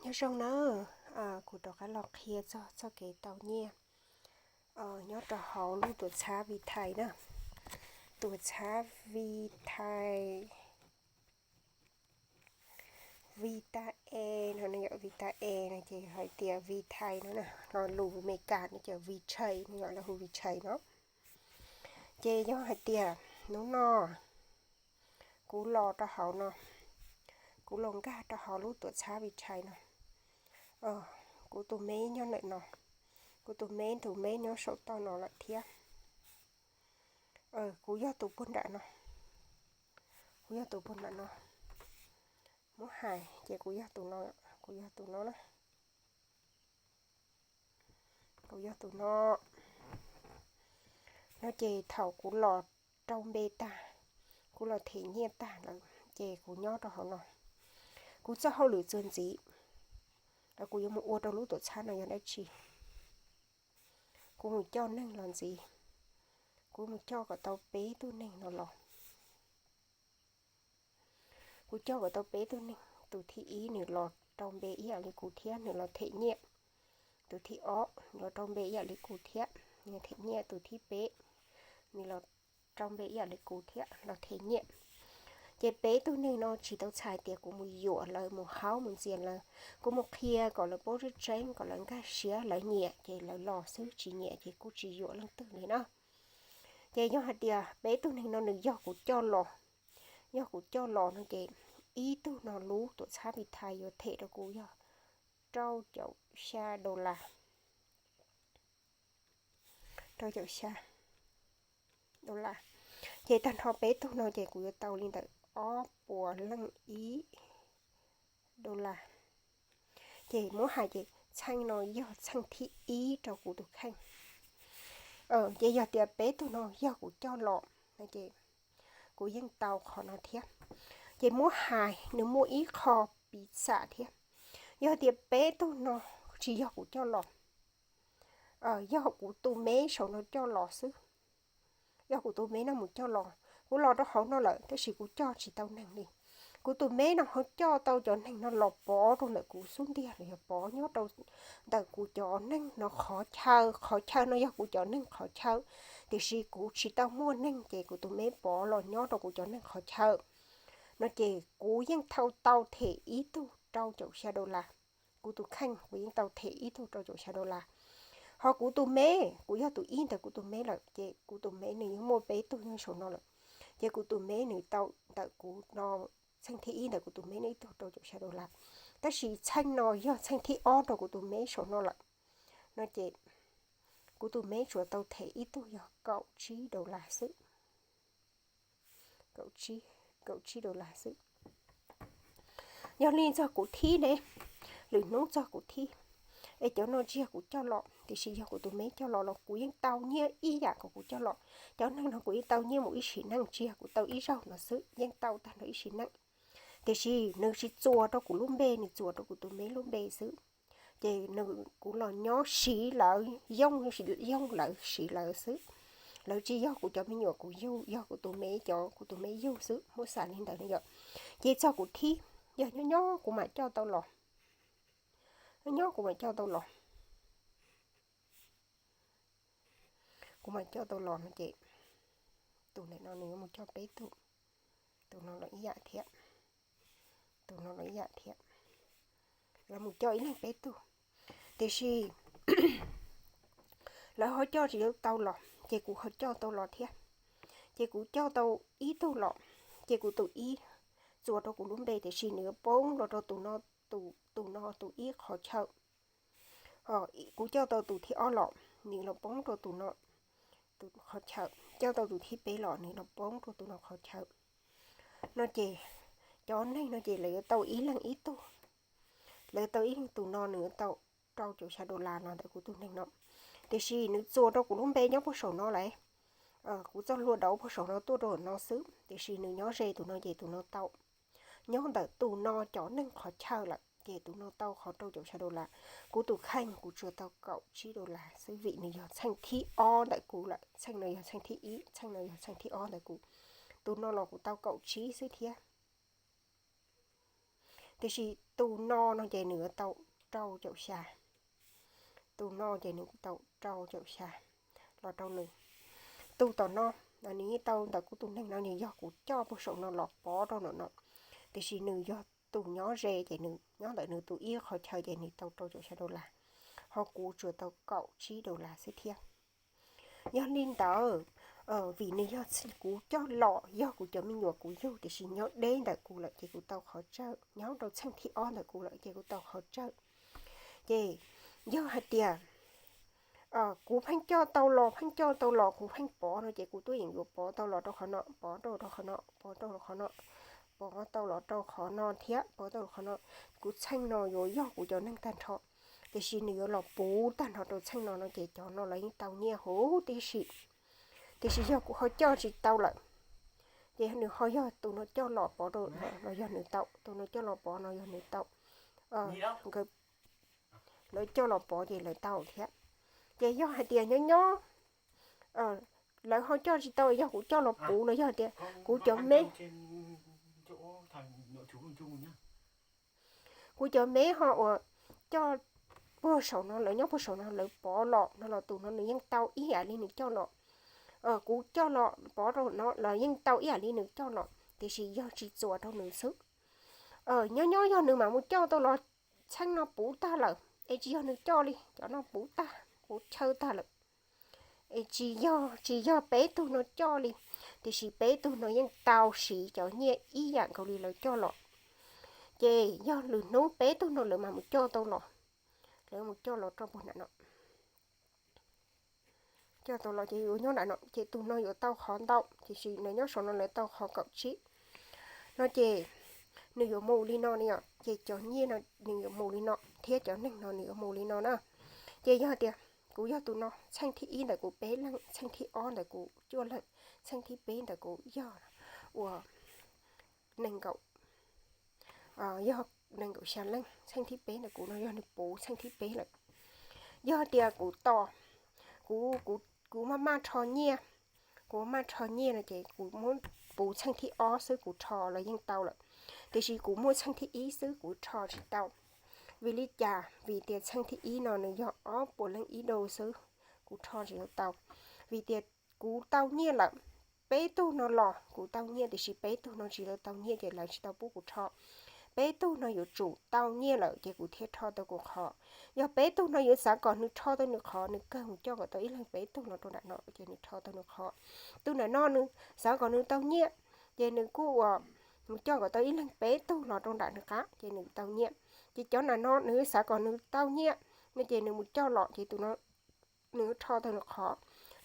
Nyob zoo na, kuv rov qab los qhia txog txoj kev tau nyiaj nyob rau hauv lub tuam txhab Vitae na. Tuam txhab Vitae, Vitae no, yog Vitae no ces hais tias Vitae no na, ho lus Amelikas no ces Vitae no, yog lawv hu Vitae no. Ces yog hais tias hnub no kuv los rau hauv no, kuv los nkag rau hauv lub tuam txhab Vitae no, kuv tus meb nyob ntawm no, kuv tus meb, tus meb nyob saum toj no lawm thiab. Kuv yog tus puag nram no, kuv yog tus puag nram no. Muab hais ces kuv yog tus no, kuv yog tus no na, kuv yog tus no. No ces thaum kuv los rau npe tag, kuv los them nyiaj tag lawm ces kuv nyob rau hauv no. Kuv txoj hauj lwm txuas ntxiv, kuv yuav mus ua rau lub tuam txhab no yog dab tsi? Kuv mus coj neeg los ntxiv, kuv mus coj kom tau peb tug neeg no los. Kuv coj kom tau peb tug neeg, tus thib ib nws los rau npe ib yam li kuv thiab, nws los them nyiaj. Tus thib ob los rau npe ib yam li kuv thiab, nws them nyiaj. Tus thib peb nws los rau npe ib yam li kuv thiab, los them nyiaj. Ces peb tug neeg no tsis tau txhais tias kuv mus yuam lawv, mus haub mus ntxias lawv, kuv mus qhia kom lawv paub tseeb tseeb, kom lawv nkag siab, lawv nyiam ces lawv los xwb, tsis nyiam ces kuj tsis yuam leej twg li na. Ces yog hais tias peb tug neeg no nws yog kuv coj los, yog kuv coj los no ces ib tug no lub tuam txhab Vitae yuav them rau kuv yog rau caum xya dollar, rau caum xya dollar. Ces tag nrho peb tug no ces kuv yuav tau li ntawm ob puas leej ib dollar. Ces muab hais ces txheej no yog txheej thib ib rau kuv tus kheej. Ces yog tias peb tug no yog kuv coj los no ces kuv yeej tau qhov no thiab. Ces muab hais nws muaj ib qho piv xam thiab. Yog tias peb tug no tsis yog kuv coj los, yog kuv tus meb saum no coj los xwb, yog kuv tus meb no mus coj los, kuv los rau hauv no lawm tab sis kuv coj tsis tau neeg li. Kuv tus meb no ho coj tau cov neeg no los pov rau ntawm kuv xub ntiag los yog pov nyob rau ntawm kuv cov neeg no qhov chaw. Qhov chaw no yog kuv cov neeg qhov chaw, tiam sis kuv tsis tau muaj neeg ces kuv tus meb pov los nyob rau kuv cov neeg qhov chaw. No ces kuv yeej tau them ib tug rau caum xya dollar. Kuv tus kheej kuv yeej tau them ib tug rau caum xya dollar. Ho kuv tus meb, kuv yog tus ib ntawm kuv tus meb lawm ces kuv tus meb nws yeej muaj peb tug nyob saum no lawm. Ces kuv tus meb nws tau ntawm kuv no, txheej thib ib ntawm kuv tus meb no ib tug rau caum xya dollar. Tab sis txheej no yog txheej thib ob rau kuv tus meb saum no lawm. No ces kuv tus meb tsuas tau them ib tug yog kaum tsib dollar xwb. Kaum tsib dollar xwb. Yog li txog kuv thib ne, lwm hnub txog kuv thib, es cov no tsis yog kuv coj los tiam sis yog kuv tus meb coj los los kuv yeej tau nyiaj ib yam kom kuv coj los. Cov neeg no kuv yeej tau nyiaj mus ib sim neej, tsis yog kuv tau ib zaug no xwb, yeej tau tag nrho ib sim neej. Tiam sis nws tsis txuas rau kuv lub npe, nws txuas rau kuv tus meb lub npe xwb. Ces nws, kuv los nyob siv lawv, yooj, yooj lawv siv lawv xwb. Lawv tsis yog kuv cov me nyuam, kuv yug, yog kuv tus meb cov, kuv tus meb yug xwb, muab xav li ntawd ne yom. Ces txog kuv thib, yog nyob nyob kuv mam coj tau los, nyob nyob kuv mam coj tau los. Kuv mam coj tau los no ces tus ntawm no nws yuav mus coj peb tug, tus no los ib yam thiab, tus no los ib yam thiab. Lawv mus coj ib leeg peb tug, tiam sis lawv ho coj tsis tau los ces kuv ho coj tau los thiab. Ces kuv coj tau ib tug los, ces kuv tus ib txuas rau kuv lub npe tiam sis nws poob los rau tus no, tus no tus ib qhov chaw. Kuv coj tau tus thib ob los, nws los poob rau tus no tus qhov chaw. Coj tau tus thib peb los, nws los poob rau tus no qhov chaw. No ces cov neeg no ces lawv yuav tau ib leeg ib tug, lawv tau ib leeg, tus no nws tau rau caum xya dollar los ntawm kuv tus neeg no. Tiam sis nws txuas rau kuv lub npe nyob puag saum no lawm. Kuv txoj hlua dauv puag saum no tuaj rau no xwb, tiam sis nws nyob ze tus no ces tus no tau, nyob ntawm tus no cov neeg qhov chaw lawm ces tus no tau qhov rau caum xya dollar. Kuv tus kheej kuv tsuas tau kaum tsib dollar xwb vim nws yog txheej thib ob ntawm kuv lawm, txheej no yog txheej thib ib, txheej no yog txheej thib ob ntawm kuv. Tus no los kuv tau kaum tsib xwb thiab. Tiam sis tus no no ces nws yuav tau rau caum xya. Tus no ces nws tau rau caum xya los rau nws. Tus tom no, nws yeej tau ntawm kuv tus neeg no, nws yog kuv coj puag saum no los pov rau ntawm no. Tiam sis nws yog tus nyob ze ces nws nyob ntawm nws tus ib qhov chaw ces nws tau rau caum xya dollar, ho kuv tsuas tau kaum tsib dollar xwb thiab. Yog li ntawd, vim nws yog kuv coj los, yog kuv cov me nyuam kuv yug, tiam sis nyob deb ntawm kuv lawm ces kuv tau qhov txawj, nyob rau txheej thib ob ntawm kuv lawm ces kuv tau qhov txawj. Ces yog hais tias kuv pheej coj tau los, pheej coj tau los, kuv pheej pov no ces kuv twb yeem yuav pov tau los rau qhov no, pov rau rau qhov no, pov rau qhov no, pov tau los rau qhov no thiab pov tau los qhov no. Kuv txheej no yuav yog kuv cov neeg tag nrho, tiam sis nws yuav los puv tag nrho rau txheej no no ces cov no los yeej tau nyiaj huv tib si. Tiam sis yog kuv ho coj tsis tau lawm, ces nws ho yog tus no coj los pov rau no los yog nws tau, tus no coj los pov no yog nws tau. Nkawd, lawv coj los pov ces lawv tau thiab. Ces yog hais tias nyob nyob lawv ho coj tsis tau, yog kuv coj los puv los yog tias kuv cov me, kuv cov me ho uas coj puag saum no, lawv nyob puag saum no lawv pov los no los tus no nws yeej tau ib yam li nws coj los. Kuv coj los pov rau no los yeej tau ib yam li nws coj los, tiam sis yog tsis txuas rau nws xwb. Nyob nyob yog nws mam mus coj tau los, txheej no puv tag lawm es tsis yog nws coj li, cov no puv tag, puv chaw tag lawm. Es tsis yog, tsis yog peb tug no coj li, tiam sis peb tug no yeej tau siv cov nyiaj ib yam nkaus li lawv coj los. Ces yog lwm hnub peb tug no lawv mam mus coj tau los, lawv mus coj los rau puag nram no, coj tau los ces yuav nyob nram no, ces tus no yuav tau qhov ntau, tiam sis nws nyob saum no lawv tau qhov kaum tsib no ces nws yuav mus li no ne yom, ces cov nyiaj no nws yuav mus li no thiab cov neeg no nws yuav mus li no na. Ces yog tias kuv yog tus no, txheej thib ib ntawm kuv peb leeg, txheej thib ob ntawm kuv cuaj leeg, txheej thib peb ntawm kuv yog uas nees nkaum, yog nees nkaum xya leej, txheej thib peb ntawm kuv no yog nws puv txheej thib peb lawm. Yog tias kuv tos, kuv, kuv maj maj rho nyiaj, kuv maj rho nyiaj no ces kuv muab puv txheej thib ob xwb kuv rho los yeej tau lawm, tiam sis kuv muaj txheej thib ib xwb kuv rho tsis tau. Vim li cas? Vim tias txheej thib ib no nws yog ob puas leej ib dau xwb, kuv rho tsis tau. Vim tias kuv tau nyiaj lawm, peb tug no los kuv tau nyiaj tiam sis peb tug no tsis tau tau nyiaj ces lawv tsis tau pub kuv rho. Peb tug no yuav tsum tau nyiaj lawm ces kuv thiaj rho tau kuv qhov. Yog peb tug no yuav xav kom nws rho tau nws qhov, nws kawg mus coj kom tau ib leeg peb tug los rau nram no ces nws rho tau nws qhov. Tus nram no nws xav kom nws tau nyiaj, ces nws kuj uas mus coj kom tau ib leeg peb tug los rau nram nws qab ces nws tau nyiaj. Ces cov nram no nws xav kom nws tau nyiaj no ces nws mus coj los ces tus no nws rho tau nws qhov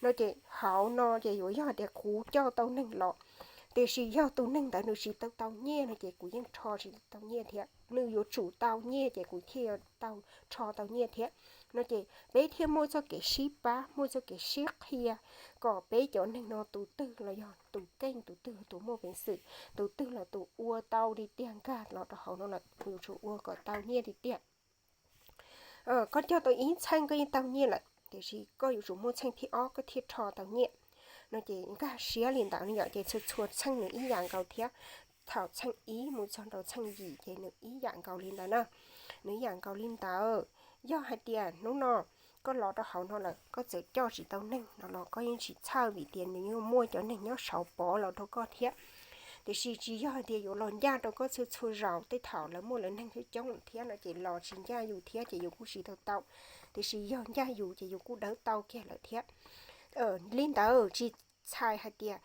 no ces hauv no ces yuav yog tias kuv coj tau neeg los, tiam sis yog tus neeg ntawd nws tsis tau tau nyiaj no ces kuv yeej rho tsis tau nyiaj thiab. Nws yuav tsum tau nyiaj ces kuv thiaj tau rho tau nyiaj thiab. No ces peb thiaj muaj txoj kev sib pab, muaj txoj kev sib qhia, kom peb cov neeg no tus twg los yog tus keej, tus twg tus muaj peev xwm, tus twg los tus ua tau li tiag nkag los rau hauv no lawm, yuav tsum ua kom tau nyiaj tiag tiag. Koj coj tau ib txheej koj yeej tau nyiaj lawm, tiam sis koj yuav tsum muaj txheej thib ob koj thiaj rho tau nyiaj. No ces nkag siab li ntawd ne yom, ces txhua txhua txheej nws ib yam nkaus thiab. Thaum txheej ib mus txog rau txheej yim ces nws ib yam nkaus li ntawd na. Nws ib yam nkaus li ntawd. Yog hais tias hnub no koj los rau hauv no lawm koj txawm coj tsis tau neeg no los koj yeej tsis txhawj vim tias nws yeej muaj cov neeg nyob saud pov los rau koj thiab. Tiam sis tsis yog hais tias yuav los ncaj rau koj txhua txhua zaus, tej thaum lawv muaj lawv neeg coob coob lawm thiab no ces los tsis ncaj yus thiab ces yus kuj tsis tau tau. Tiam sis yog ncaj yus ces yus kuj dawb tau kiag lawm thiab. Li ntawd tsis txhais hais tias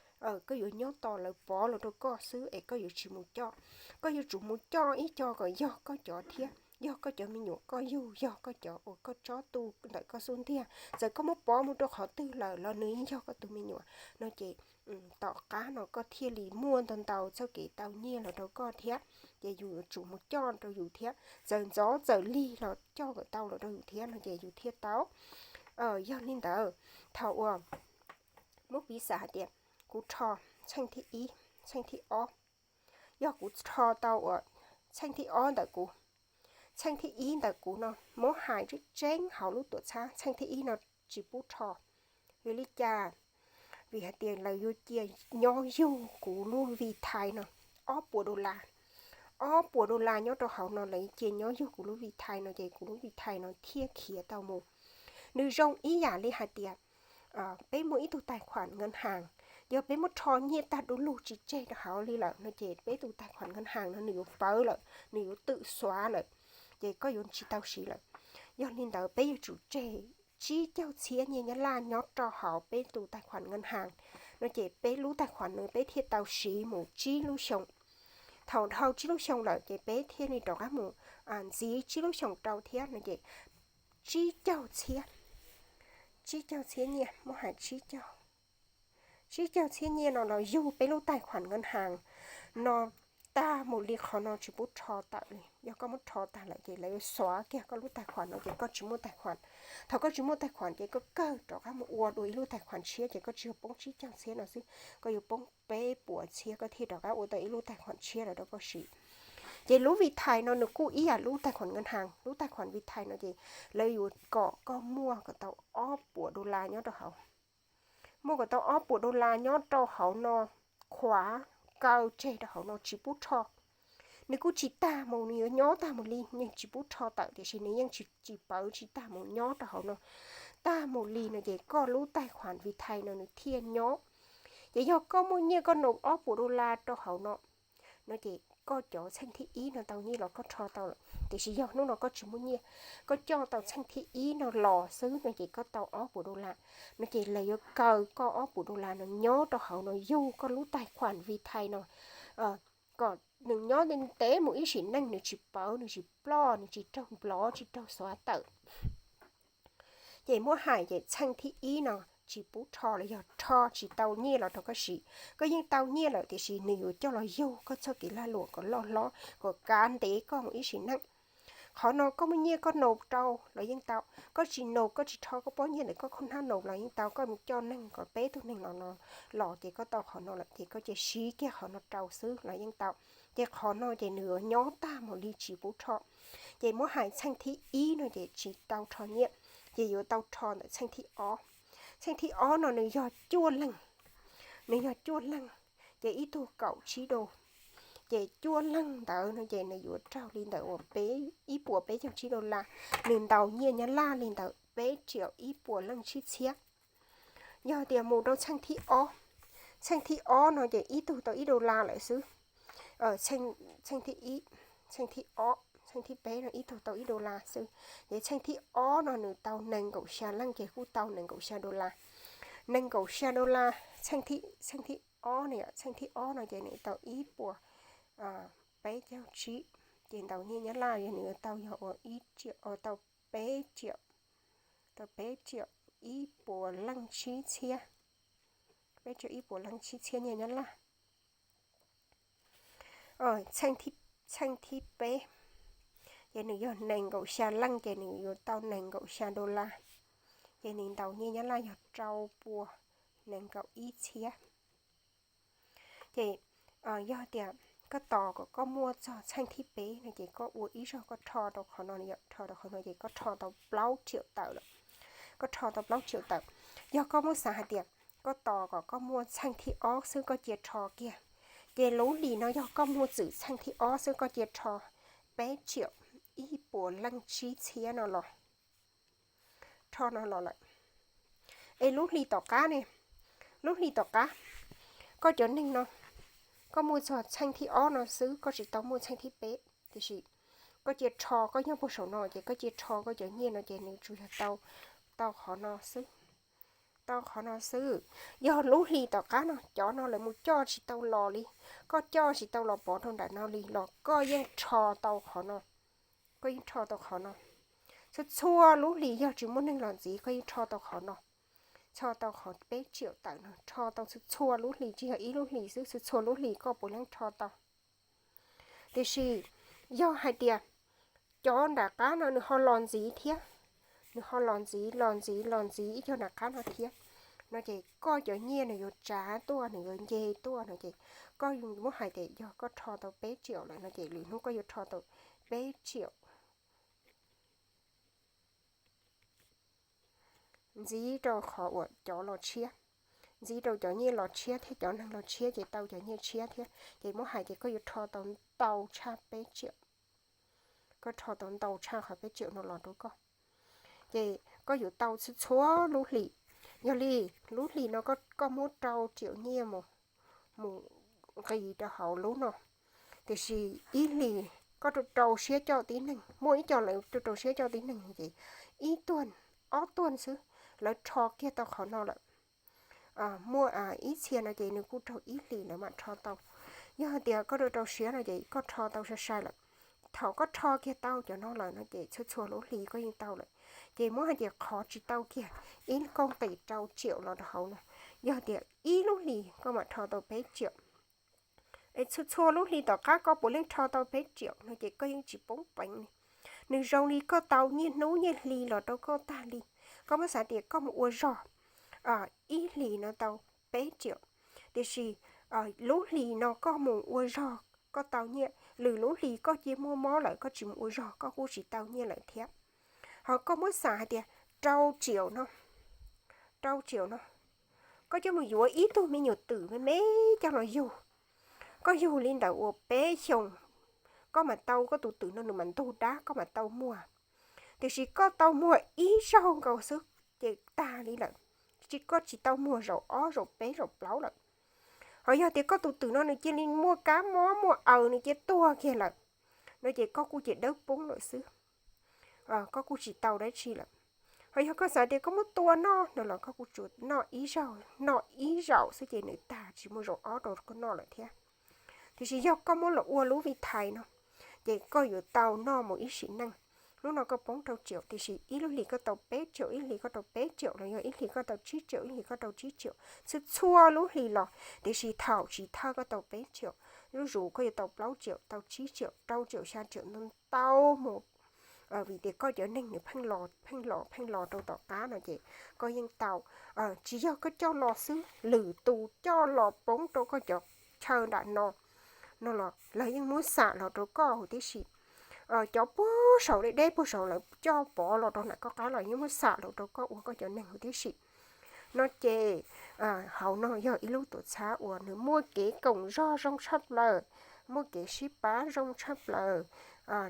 koj yuav nyob tos lawv pov los rau koj xwb es koj yuav tsis mus coj. Koj yuav tsum mus coj ib co kom yog koj cov thiab, yog koj cov me nyuam koj yug, yog koj cov uas koj tsob tu ntawm koj xub ntiag. Txawm koj muab pov mus rau qhov twg lawm los nws yeej yog koj tus me nyuam. No ces tom qab no koj thiaj li muaj ntau ntau txoj kev tau nyiaj los rau koj thiab. Ces yus yuav tsum mus coj rau yus thiab, txawm ntxov txawm lig los coj kom tau los rau yus thiab no ces yus thiaj tau. Yog li ntawd, thaum uas muab piv xam hais tias kuv rho txheej thib ib, txheej thib ob, yog kuv rho tau uas txheej thib ob ntawm kuv, txheej thib ib ntawm kuv no muab hais tseeb tseeb hauv lub tuam txhab, txheej thib ib no tsis pub rho. Vim li cas? Vim hais tias lawv yuav cia nyob yug kuv lub vi thai no ob puas dollar, ob puas dollar nyob rau hauv no lawv cia nyob yug kuv lub Vithai no ces kuv lub Vithai no thiaj khiav tau mus. Nws zoo ib yam li hais tias peb muaj ib tug tais khuam nkees has, yog peb muab rho nyiaj tag du lug tsis tseg rau hauv li lawm no ces peb tus tais khuam nkees has no nws yuav pawv lawm, nws yuav twm xuav lawm, ces koj yuav tsis tau siv lawm. Yog li ntawd peb yuav tsum tseg tsib caug txhiab nyiaj Nyab Laj nyob rau hauv peb tus tais khuam nkees has no ces peb lub tais khuam no peb thiaj tau siv mus tsib lub xyoo. Thaum dhau tsib lub xyoo lawm ces peb thiaj li rov qab mus ntxiv tsib lub xyoo rau thiab no ces tsib caug txhiab, tsib caug txhiab nyiaj, muab hais tsib caug, tsib caug txhiab nyiaj no los yug peb lub tais khuam nkees has no tag mus li, qhov no tsis pub rho tawm li. Yog koj muab rho tag lawm ces lawv yuav xuav kiag koj lub tais khuam no ces koj tsis muaj tais khuam. Thaum koj tsis muaj tais khuam ces koj kawg rov qab mus ua dua ib lub tais khuam tshiab ces koj tsis yog poob tsib caug txhiab no xwb, koj yuav poob peb puas txhiab koj thiaj rov qab ua tau ib lub tais khuam tshiab los rau koj siv. Ces lub Vithai no nws kuj ib yam lub tais khuam nkees has, lub tais khuam Vithai no ces lawv yuav kom koj muaj kom tau ob puas dollar nyob rau hauv. Muaj kom tau ob puas dollar nyob rau hauv no, khuav kaw tseg rau hauv no tsis pub rho. Nws kuj tsis tag mus, nws yuav nyob tag mus li, nws tsis pub rho tawm tiam sis nws yeej tsis pawv tsis tag mus nyob rau hauv no tag mus li no ces koj lub tais khuam Vithai no nws thiaj nyob. Ces yog koj muaj nyiaj koj nau ob puas dollar rau hauv no, no ces koj cov txheej thib ib no tau nyiaj los koj rho tau lawm, tiam sis yog hnub no koj tsis muaj nyiaj, koj coj tau txheej thib ib no los xwb no ces koj tau ob puas dollar, no ces lawv yuav kaw koj ob puas dollar no nyob rau hauv no yug koj lub tais khuam Vithai no kom nws nyob ntev mus ib sim neej, nws tsis pawv, nws tsis ploj, nws tsis raug nplov, tsis raug xuav tawm. Ces muab hais ces txheej thib ib no tsis pub rho los yog rho tsis tau nyiaj los rau koj siv. Koj yeej tau nyiaj lawm tiam sis nws yuav coj los yug koj txoj kev lag luam kom loj hlob, kom kav ntev koj mus ib sim neej. Qhov no koj muaj nyiaj koj nau rau los yeej tau, koj tsis nau, koj tsis rho koj pob nyiaj ntawm koj khaub hnab nau los yeej tau, koj mus coj neeg kom peb tug neeg los no los ces koj tau qhov no lawm ces koj cia siv kiag qhov no rau xwb los yeej tau. Ces qhov no ces nws yuav nyob tag mus li tsis pub rho. Ces muab hais txheej thib ib no ces tsis tau rho nyiaj, ces yuav tau rho ntawm txheej thib ob. Txheej thib ob no nws yog cuaj leeg, nws yog cuaj leeg, ces ib tug kaum tsib dollar. Ces cuaj leeg ntawd no ces nws yuav raug li ntawm uas peb, ib puas peb caug tsib dollar, nws ntaus nyiaj Nyab Laj li ntawm peb triệu ib puas leej tsib txhiab. Yog tias mus rau txheej thib ob, txheej thib ob no ces ib tug tau ib dollar lawm xwb. Txheej thib ib, txheej thib ob, txheej thib peb no ib tug tau ib dollar xwb. Ces txheej thib ob no nws tau nees nkaum xya leej ces kuj tau nees nkaum xya dollar. Nees nkaum xya dollar, txheej thib ob no, txheej thib ob no ces nws tau ib puas peb caug tsib, ces ntaus nyiaj Nyab Laj yog nws tau yog ua ib triệu, tau peb triệu, tau peb triệu ib puas leej tsib txhiab, peb triệu ib puas leej tsib txhiab nyiaj Nyab Laj. Txheej thib peb, ces nws yog nees nkaum xya leej ces nws yuav tau nees nkaum xya dollar, ces nws ntaus nyiaj Nyab Laj yog rau puas nees nkaum ib txhiab. Ces yog tias koj tos kom koj muaj txog txheej thib peb no ces koj ua ib zaug koj rho rau qhov no, rho rau qhov no ces koj rho tau plaub triệu tawm lawm. Koj rho tau plaub triệu tawm. Yog koj muab xav hais tias koj tos kom koj muaj txheej thib ob xwb koj cia rho kiag, ces lub hlis no yog koj muaj txwm txheej thib ob xwb koj cia rho peb triệu ib puas leej tsib txhiab no los, rho no los lawm. Es lub hlis tom qab ne, lub hlis tom qab, koj cov neeg no, koj muaj txog txheej thib ob no xwb koj tsis tau muaj txheej thib peb, tiam sis koj cia rho, koj nyob puag saum no ces koj cia rho koj cov nyiaj no ces nws tsuas yog tau, tau qhov no xwb. Tau qhov no xwb. Yog lub hlis tom qab no cov no lawv mus coj tsis tau los li, koj coj tsis tau los pov rau nram no li los koj yeej rho tau qhov no. Koj yeej rho tau qhov no. Txhua txhua lub hlis yog tsis muaj neeg los ntxiv koj yeej rho tau qhov no. Rho tau qhov peb triệu tawm no, rho tau txhua txhua lub hlis, tsis yog ib lub hlis xwb, txhua txhua lub hlis koj puav leej rho tau. Tiam sis yog hais tias cov nram qab no nws ho los ntxiv thiab, nws ho los ntxiv los ntxiv los ntxiv ib co nram qab no thiab, no ces koj cov nyiaj nws yuav tsav tuaj, nws yuav nce tuaj no ces koj muab hais tias yog koj rho tau peb triệu lawm no ces lwm hnub koj yuav rho tau peb triệu ntxiv rau qhov uas cov los tshiab. ntxiv rau cov nyiaj los tshiab thiab cov neeg los tshiab ces tau cov nyiaj tshiab thiab. Ces muab hais ces koj yuav rho tau ntau tshaj peb tsiaum. Koj rho tau ntau tshaj qhov peb tsiaum no los rau koj. Ces koj yuav tau txhua txhua lub hlis. Yog li lub hlis no koj muab rau tsiaum nyiaj mus, mus nqis rau hauv lub no. Tiam sis ib hlis koj rau rau siab coj tib neeg, muaj ib co lawv rau rau siab coj tib neeg ces ib tuag, ob tuag xwb lawv rho kiag tau qhov no lawm. Muaj ib txhia no ces nws kuj raug ib hlis lawv mam rho tau. Yog hais tias koj rau rau siab no ces koj rho tau sai sai lawm. Thaum koj rho kiag tau cov no lawm no ces txhua txhua lub hlis koj yeej tau lawm. Ces muab hais tias qhov tsis tau kiag ib koj nqis rau tsiaum los rau hauv no, yog tias ib lub hlis koj mam rho tau peb tsiaum. Es txhua txhua lub hlis tom qab koj puav leej rho tau peb tsiaum no ces koj yeej tsis poob peev li. Nws zoo li koj tau nyiaj hnub nyiaj hli los rau koj tag li. Koj muab xav tias koj mus ua zog ib hlis no tau peb tsiaum, tiam sis lub hlis no koj mus ua zog koj tau nyiaj, lwm lub hlis koj cia muaj mob lawm koj tsis mus ua zog koj kuj tsis tau nyiaj lawm thiab. Ho koj muab xav hais tias rau tsiaum no, rau tsiaum no, koj coj mus yuav ib tug me nyuam twm me me coj los yug. Koj yug li ntawm uas peb xyoos, koj mam tau koj tus twm no nws mam ntug dab koj mam tau muag. Tiam sis koj tau muag ib zaug nkaus xwb ces tag li lawm, koj tsis tau muag zaum ob zaum peb zaum plaub lawm. Ho yog tias koj tus twm no nws cia li muaj kab mob muaj aws nws cia tuag kiag lawm no ces koj kuj cia dawb poob lawm xwb, koj kuj tsis tau dab tsi lawm. Ho yog koj xav tias koj muab tua noj no los koj kuj tsuas noj ib zaug, noj ib zaum xwb ces nws tag tsis muaj zaum ob rau koj noj lawm thiab. Tiam sis yog koj muab los ua lub vi thais no ces koj yuav tau noj mus ib sim neej. Hnub no koj poob rau tsiaum tiam sis ib lub hlis koj tau peb tsiaum, ib hlis koj rau peb tsiaum los yog ib hlis koj tau tsib tsiaum, ib hlis koj rau tsib tsiaum, txhua txhua lub hlis los, tiam sis thaum tsis thawj koj tau peb tsiaum, zuj zus koj yuav tau plaub tsiaum, tau tsib tsiaum, rau tsiaum, xya tsiaum ntau ntau mus. Vim tias koj cov neeg nws pheej los pheej los pheej los rau tom qab no ces koj yeej tau. Tsis yog koj coj los xwb, lwm tus coj los poob rau koj cov chaw nram no no los lawv yeej muab xam los rau koj huv tib si. Cov puag saum deb deb puag saum lawv coj pov los rau nram koj qab los yeej muab xam los rau koj ua koj cov neeg huv tib si. No ces hauv no yog ib lub tuam txhab uas nws muaj kev koom zog zoo tshaj plaws, muaj kev sib pab zoo tshaj plaws.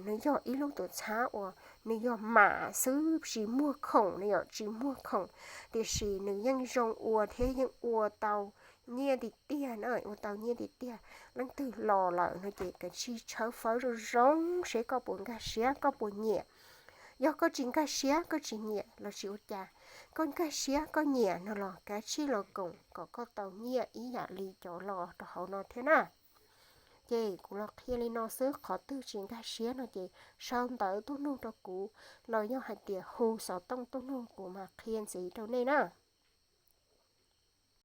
Nws yog ib lub tuam txhab uas nws yog mam xwb tsis muag khoom, nws yog tsis muag khoom, tiam sis nws yeej zoo ua thiab yeej ua tau nyiaj tiag tiag na, ua tau nyiaj tiag tiag. Leej twg los lawm no ces kav tsij tshawb fawb zoo zoo seb koj puas nkag siab koj puas nyiam. Yog koj tsis nkag siab koj tsis nyiam los tsis ua cas, koj nkag siab koj nyiam no los kav tsij los koom kom koj tau nyiaj ib yam li cov los rau hauv no thiab na. Ces kuv los qhia li no xwb, qhov twg tsis nkag siab no ces sau ntawv tuaj nug rau kuv, los yog hais tias hu xov tooj tuaj nug kuv mas qhia ntxiv rau nej na.